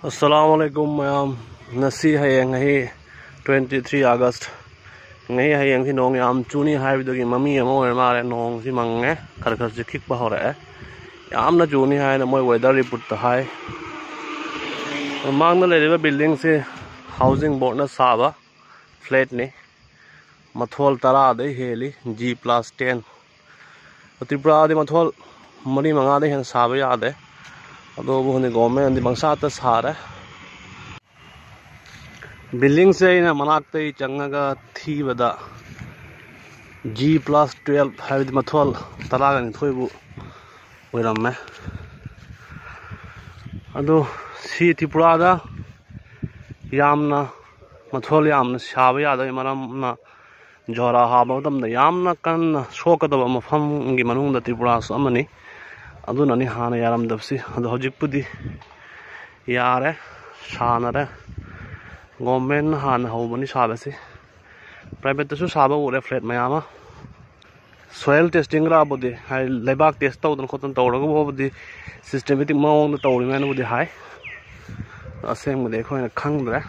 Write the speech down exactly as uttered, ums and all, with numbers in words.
ꯑꯁꯂꯥꯃꯨ ꯑꯂꯥꯏꯀꯨꯝ ꯃꯌꯥꯝ꯫ ꯉꯁꯤ ꯍꯌꯦꯡ ꯉꯁꯤ twenty three August꯫ ꯉꯁꯤ ꯍꯌꯦꯡꯁꯤ ꯅꯣꯡ ꯌꯥꯝ ꯆꯨꯅꯤ ꯍꯥꯏꯕꯗꯨꯒꯤ ꯃꯃꯤ ꯑꯃ ꯑꯣꯏꯔ ꯃꯥꯜꯂꯦ꯫ ꯅꯣꯡꯁꯤ ꯃꯪꯉꯦ, ꯈꯔ ꯈꯔꯁꯨ ꯈꯤꯛꯄ ꯍꯧꯔꯛꯑꯦ꯫ ꯌꯥꯝꯅ ꯆꯨꯅꯤ ꯍꯥꯏꯅ ꯃꯣꯏ weather report ꯇ ꯍꯥꯏ꯫ ꯃꯃꯥꯡꯗ ꯂꯩꯔꯤꯕ building ꯁꯤ housing board ꯅ ꯁꯥꯕ flat ꯅꯤ꯫ ꯃꯊꯣꯜ ꯇꯔꯥꯗꯩ ꯍꯦꯜꯂꯤ, G plus ten꯫ ꯇ꯭ꯔꯤꯄꯨꯔꯥꯗꯤ ꯃꯊꯣꯜ ꯃꯔꯤ ꯃꯉꯥꯗꯩ ꯍꯦꯟꯅ ꯁꯥꯕ ꯌꯥꯗꯦ꯫ ꯑꯗꯨꯕꯨ ꯍꯧꯖꯤꯛ government ꯅꯗꯤ ꯄꯪꯁꯥꯠꯇ ꯁꯥꯔꯦ꯫ Building ꯁꯦ ꯑꯩꯅ ꯃꯅꯥꯛꯇꯩ ꯆꯪꯉꯒ ꯊꯤꯕꯗ G plus twelve, ꯍꯥꯏꯕꯗꯤ ꯃꯊꯣꯜ ꯇꯔꯥꯒ ꯅꯤꯊꯣꯏꯕꯨ ꯑꯣꯏꯔꯝꯃꯦ꯫ ꯑꯗꯣ ꯁꯤ ꯇ꯭ꯔꯤꯄꯨꯔꯥꯗ ꯌꯥꯝꯅ ꯃꯊꯣꯜ ꯌꯥꯝꯅ ꯁꯥꯕ ꯌꯥꯗꯕꯒꯤ ꯃꯔꯝꯅ ꯖꯣꯔꯥ ꯍꯥꯕ ꯃꯇꯝꯗ ꯌꯥꯝꯅ ꯀꯟꯅ ꯁꯣꯛꯀꯗꯕ ꯃꯐꯝꯒꯤ ꯃꯅꯨꯡꯗ ꯇ꯭ꯔꯤꯄꯨꯔꯥꯁꯨ ꯑꯃꯅꯤ꯫ ꯑꯗꯨꯅꯅꯤ ꯍꯥꯟꯅ ꯌꯥꯔꯝꯗꯕꯁꯤ꯫ ꯑꯗꯣ ꯍꯧꯖꯤꯛꯄꯨꯗꯤ ꯌꯥꯔꯦ, ꯁꯥꯟꯅꯔꯦ꯫ Government ꯅ ꯍꯥꯟꯅ ꯍꯧꯕꯅꯤ ꯁꯥꯕꯁꯤ꯫ Private ꯇꯁꯨ ꯁꯥꯕ ꯎꯔꯦ flat ꯃꯌꯥꯝ ꯑꯃ꯫ Soil testing ꯔꯥꯕꯨꯗꯤ, ꯍꯥꯏꯗꯤ ꯂꯩꯕꯥꯛ test ꯇꯧꯗꯅ ꯈꯣꯠꯇꯅ ꯇꯧꯔꯒꯕꯨꯗꯤ systematic ꯃꯑꯣꯡꯗ ꯇꯧꯔꯤꯃꯦꯅꯕꯨꯗꯤ ꯍꯥꯏ꯫ ꯑꯁꯦꯡꯕꯗꯤ ꯑꯩꯈꯣꯏꯅ ꯈꯪꯗ꯭ꯔꯦ꯫